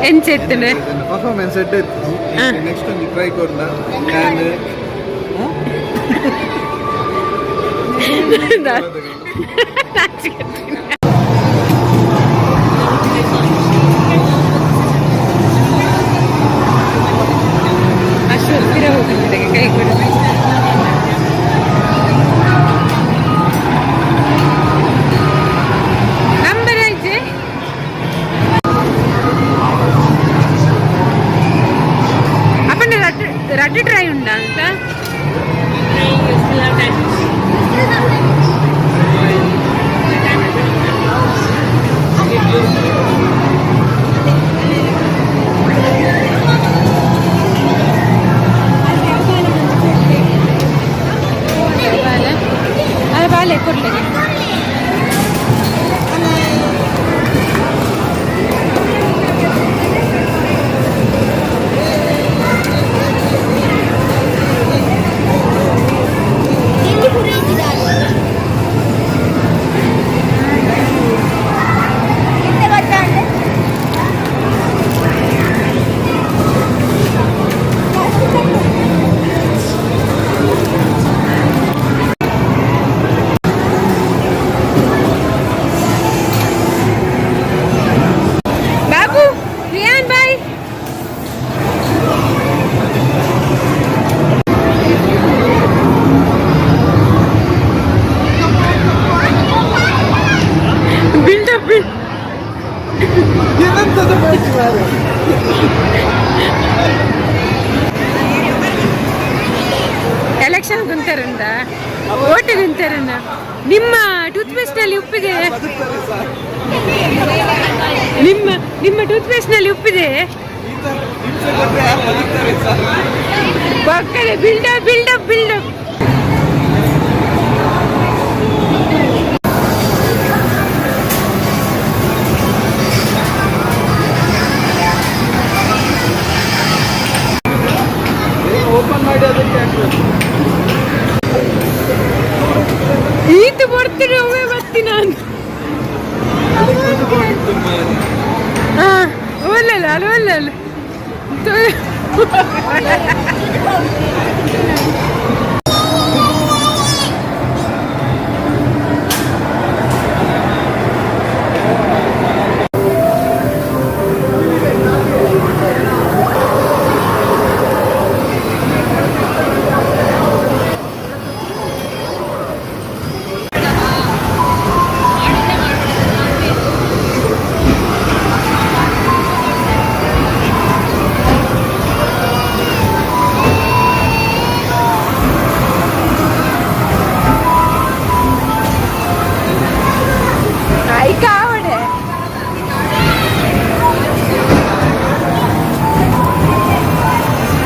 ಎಂಚೆತ್ತನೆ performance ಎಡ್ಡೆ. Next ಒಂದು try ಕೊರ್ನ ನಾನು. ಅಷ್ಟು ಪಿರ ಹೋಗುತ್ತಿದೆ ಕೈ ಕೂಡ. ನಂಬರ್ ಐತೆ. ಅಪ್ಪನ ರಡ್ಡು ರಡ್ಡು ಟ್ರೈ ಉಂಟಾ ಅಂತ. ಬಾಲೆ ಅಲ್ಲ, ಬಾಲೆ ಕೊಡ್ಲಿಕ್ಕೆ. ಎಲ್ಲಿ ಪುರ ಇದ್ದಿದ್ದಾರೆ ಎಂತ ಗೊತ್ತಾ ಅಂದ್ರೆ. ಬಾಬು, ರಿಯಾನ್ ಬಾಯ್. ಬಿಲ್ಡಪ್ ಬಿಲ್ ಏನಂತದ? ಎಲೆಕ್ಷನ್ ಗುಂತಾರಂದ, ಓಟ್ ಗುಂತಾರಂದ. ನಿಮ್ಮ ಟೂತ್ ಪೇಸ್ಟ್ ನಲ್ಲಿ ಉಪ್ಪಿದೆ. ನಿಮ್ಮ ನಿಮ್ಮ ಟೂತ್ ಪೇಸ್ಟ್ ನಲ್ಲಿ ಉಪ್ಪಿದೆ. ಪಕ್ಕದ build up, build up, build up. Open ಮಾಡಿ ಅದಕ್ಕೆ ಹಾಕ್ಬೇಕು. ಈತು ಬರ್ತೀನಿ, ಒಮ್ಮೆ ಬರ್ತೀನಿ ನಾನು. ಹಾ, ಒಲ್ಲಲ್ಲ ಅಲ್ಲ, ಒಲ್ಲಲ್ಲ.